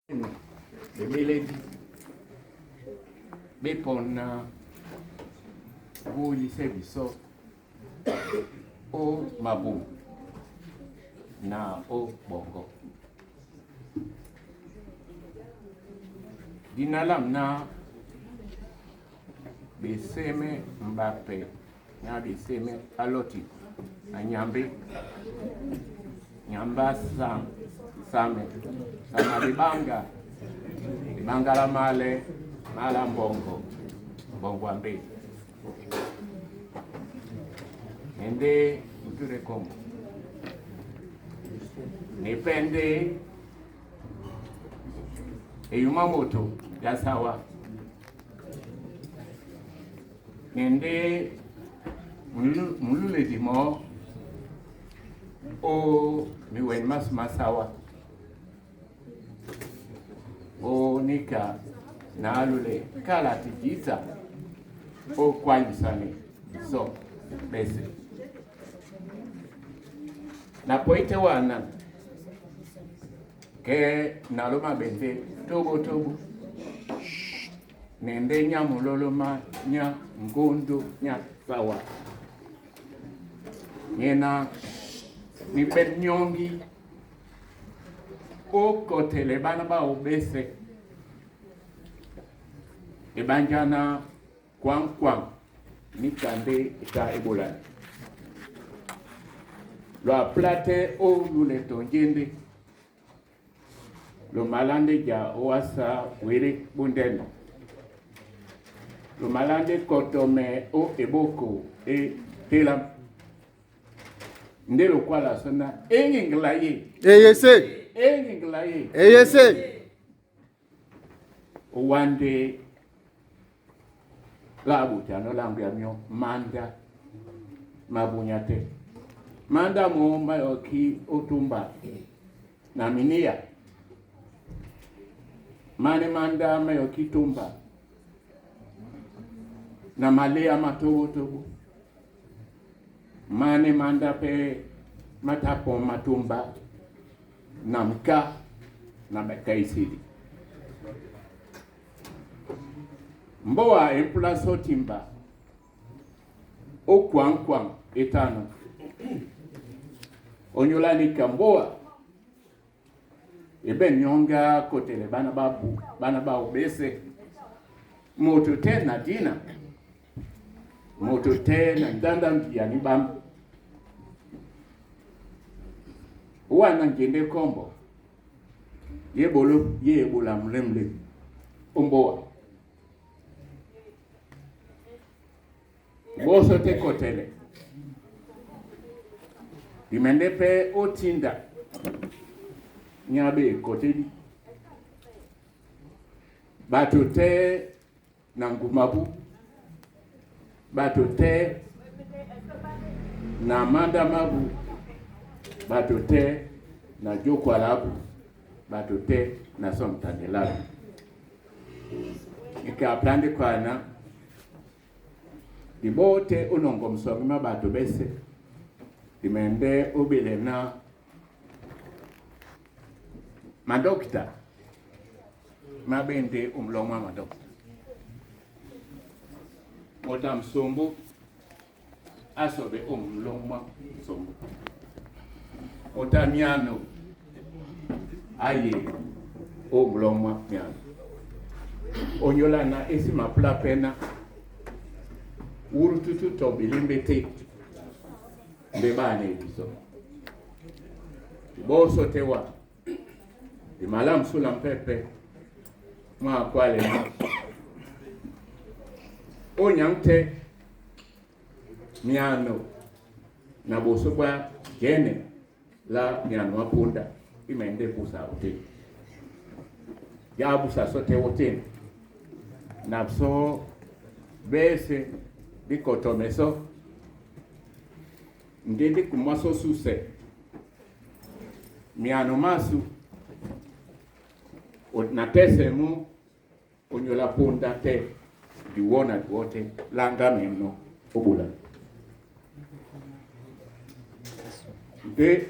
Bebeledi bepɔna búlisɛ bisɔ ó mabum na ó ɓɔŋgɔ. Dina lam ná besɛ́mɛ́ mbapɛ na besɛ́mɛ́ á lɔti na Nyambé. Nyambá samɛ sama diɓáŋga, diɓáŋga lá málɛ́ má lá mbɔŋgɔ, mbɔŋgɔ a mbé. E ndé mutúndɛ kɔ́mbɔ. Ne pɛ́ ndé eyumá moto já sáwá. Ne ndé mulúledi mɔɔ́ ó miwɛni másū má sáwá ó níka na á lúlɛ kâla ti jǐta ó kwálisánɛ bisɔ́ ɓɛ́sɛ̄. Na pɔí tɛ́ wana kɛ́ na ló maɓɛndɛ́ tóbótóbó ne ndé nyá mulóló má nyá ŋgóndó nyá sáwá. Nyéná ní ɓɛ́n nyɔ́ŋgí ó kɔtɛlɛ ɓána ɓáō ɓɛ́sɛ̄ e ɓánjáná kwaŋ-kwaŋ níka ndé e tá é ɓólánɛ. Lo aplá tɛ́ ó lúlɛ tɔ njéndé, lo malá ndé ja ówàsá wělé búndɛ́nɛ. Lo malá ndé kɔtɔmɛ ó eɓóko é télám. Ndé lo kwála sɔ́ ná éŋeŋgla yé. Eyese. Éŋeŋgla yé. Eyese. Owande la butiano langu ya mio manda mabunya te. Manda mo mayoki otumba na minia. Mane manda mayoki tumba na malea matobo tobo. Mane manda pe matapo matumba na mka na bakaisili. Mboa empula sotimba okwankwang etano. Onyolani kamboa ebe nyonga kotele bana babu bana ba obese moto te na dina moto te na ndanda mbia ni bam wana ngende kombo ye bolo ye ebola mlemle omboa boso te kotele dimende pe otinda nyabe koteli bato te na ngumabu bato te na manda mabu bato te na jokwalabu bato te na somtandelabu ike aplande kwana dibote unongo msongi ma bato bese dimende obile na madokta mabende umlomo wa madokta ota msombo asobe umlomo msombo ota miano aye umlomo miano onyolana esi mapla pena wurututu to bilimbete nde bana ebiso boso tewa di malam sula mpepe mwa kwale ma onyang te miano na boso bwa gene la miano apunda imende busa ote ya busa sote wote na so bese dikotomeso ndende kumaso suse miano masu na tese mu onyola punda te diwona diwote langa meno obula de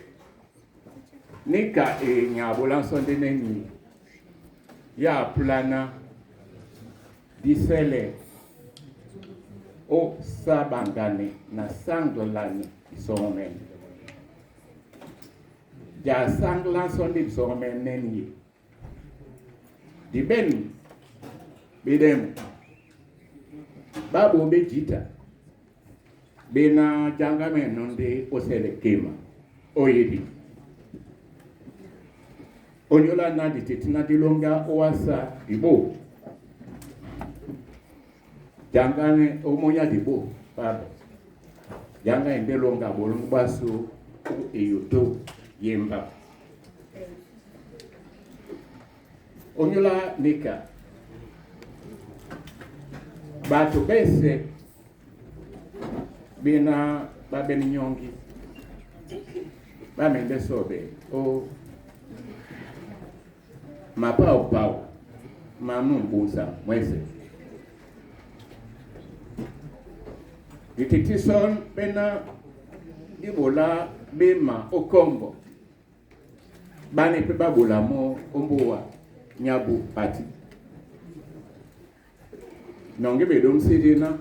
nika e nyabola nsonde neni Ya plana disele o sabangane na sanglane bisomene. Dia sanglan son di bisomene neni. Di ben bidem babo bejita bena jangame nonde osele kema oyedi. Onyola na di tetina di longa owasa dibo. Jangane omonya dibo babo. Janga ende longa bolongo baso eyoto yemba. Onyola nika bato bese bena babeni nyongi bamende sobe o mapao pao mamu mbusa mwese dititison bena ibola bema okombo bane pe babola mo ombowa nyabu pati nonge bedom sidina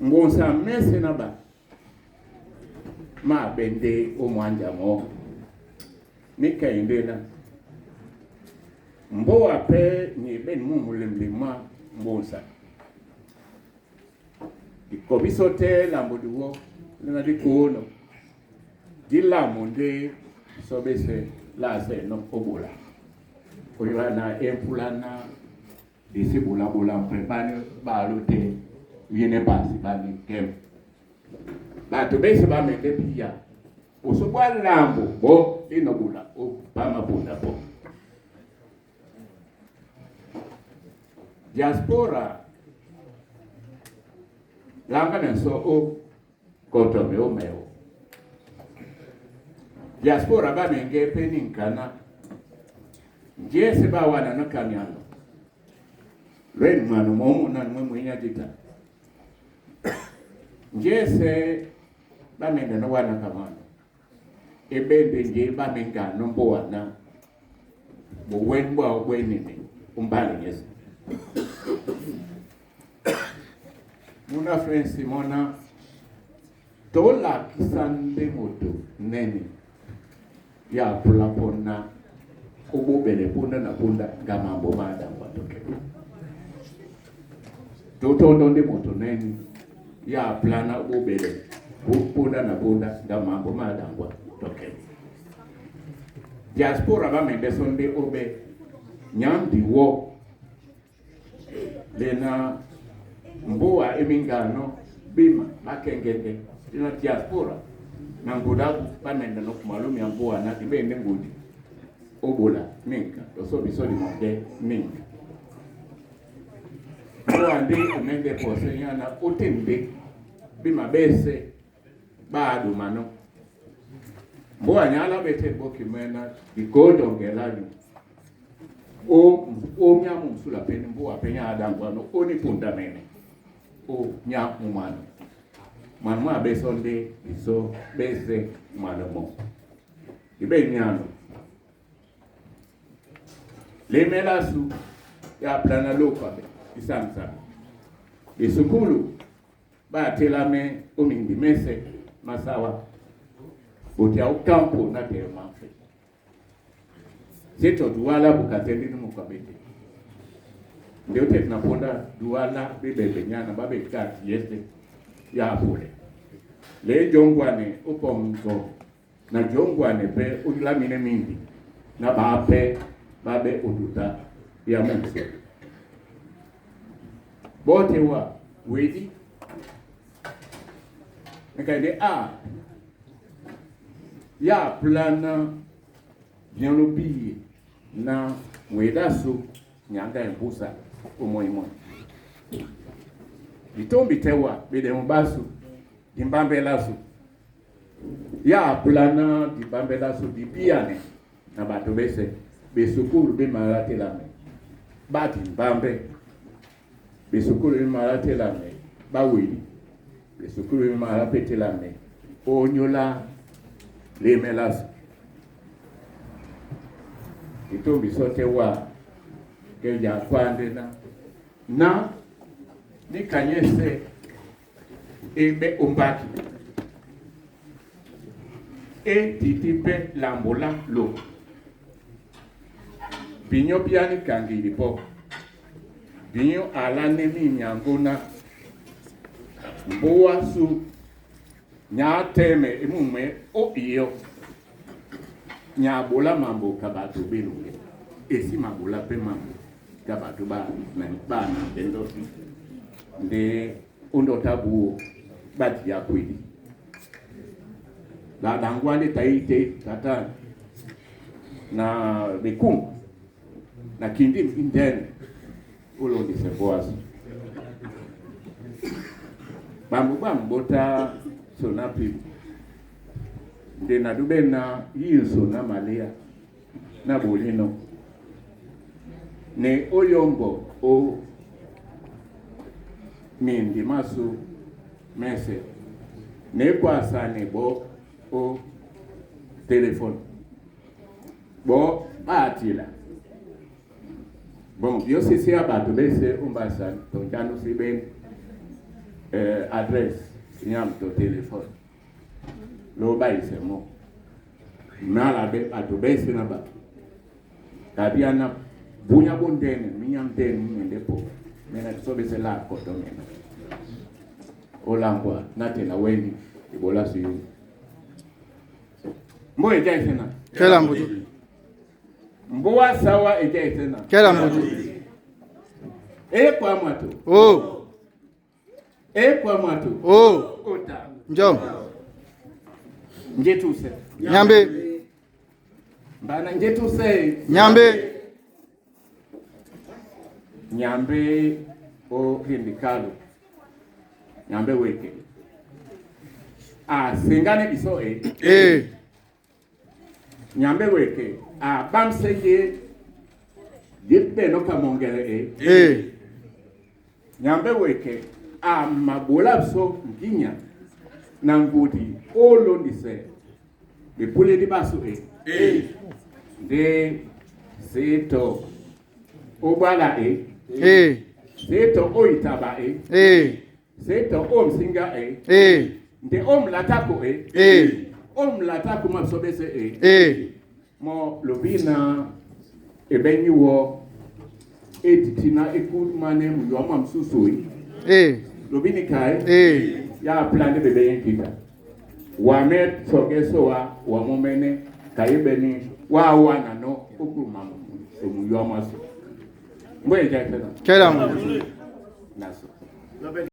ngonsa mese na ba ma bende omwanja mo nikaende na mbowa pe ni ben mu mulemle ma mbonsa dikobiso te lambo diwo na dikono dilamu nde sobese la se no obola oyola na empulana disi bola bola mpe bani balote yene basi bani kem bato bese bamende pia osobwa lambo bo inobola o bamabunda bo diaspora langa nenso o kotome o meo diaspora bamenge pe ninkana njese bawana no kamiano lweni mwana momo na mwe mwinya dita njese bamenda no wana kamano ebende nje bamenga no mbowana bowenbwa obwenene umbale nyese muna frensi mona tola kisande moto nene ya pula pona obobele punda na punda ngamambo mada watoke totondo ndi moto nene ya plana obobele punda na punda ngamambo mada watoke diaspora bamende sonde obe nyambi wo lena mboa emingano bima bakengenge lena diaspora na nguda bamenda no kumalumi ya mboa na dibende ngudi obola minka loso biso di monde minka mboa ndi umende pose nyana utimbe bima bese baadu mano mboa nyala bete boki mena dikodo ngelanyu o o nyamu msula peni mboa penya adangwano oni punda mene o nyamu mano mano ma beso nde biso bese mano mo ibe nyano lemela su ya plana lokwa be isamsa isukulu ba telame omindi mese masawa botia ukampo na termafe zeto duala bukazendi ni mukabete ndio te tunaponda duala bibebe nyana babe kati yese ya pole le jongwane upongo na jongwane pe ulamine mindi na bape babe uduta ya mumso bote wa wedi nkaide a ya plana bien lobi na wedaso nyanga mbusa omoimoi bitombi tewa bide mubasu dimbambelaso ya plana dimbambelaso dibiane na bato bese besukulu bemalatelame badimbambe besukulu bemalatelame baweli besukulu bemalapetelame onyola lemelaso Itombi sote wa keja kwandena na nikanyese ebe ombaki etiti mpe lambola lo binyo biani kangili po binyo alane minyango na mboa su nya teme emume o iyo nya bola mambo ka bato belunge esi mabola pe mambo ka bato ba na bana bendosi nde ondota buo bati ya kweli la dangwande taite tata na bekum na kindi indene ulondise boaso bambu bambota sona pibu nde na dube na yinso na malia na bolino ne oyombo o mindi masu mese ne kwasa ne bo o telefone bo batila bon yo sisi ya bato bese umbasa tonjano sibe adresse nyam to telefone lo baise mo mala be bato bese na bato kabiana bunya bondene minyam den mende po mena so bese la koto mena olangwa natela weni ibola siyo mbo eja isena Kela mbuji. mboa sawa eja isena Kela mbuji. Ekwa mwato. Oh. Ekwa mwato. Oh. Ota. Njom. Njetuse. Nyambe. Mbana njetuse. Nyambe. Nyambe o hindikalo. Nyambe weke. A sengane biso e. Eh. Nyambe weke. A bamseye. Yepe no kamongere e. Eh. Nyambe weke. A mabola so nginya. Na ngudi olondise. Bepule di baso e. Eh. Nde seto obala e. Eh. Seto oitaba e. Eh. Seto omsinga e. Eh. Nde omlatako e. Eh. Omlatako masobese e. Eh. Mo lobina ebenyiwo etitina ekumane muyoma msusu e. Eh. Lobini kai. Eh. Ya plane bebe yenkita. Wame sogeso wa wamomene kaibeni wa wana no okuruma omuyoma so. Mbo eja tena. Kela mbuji.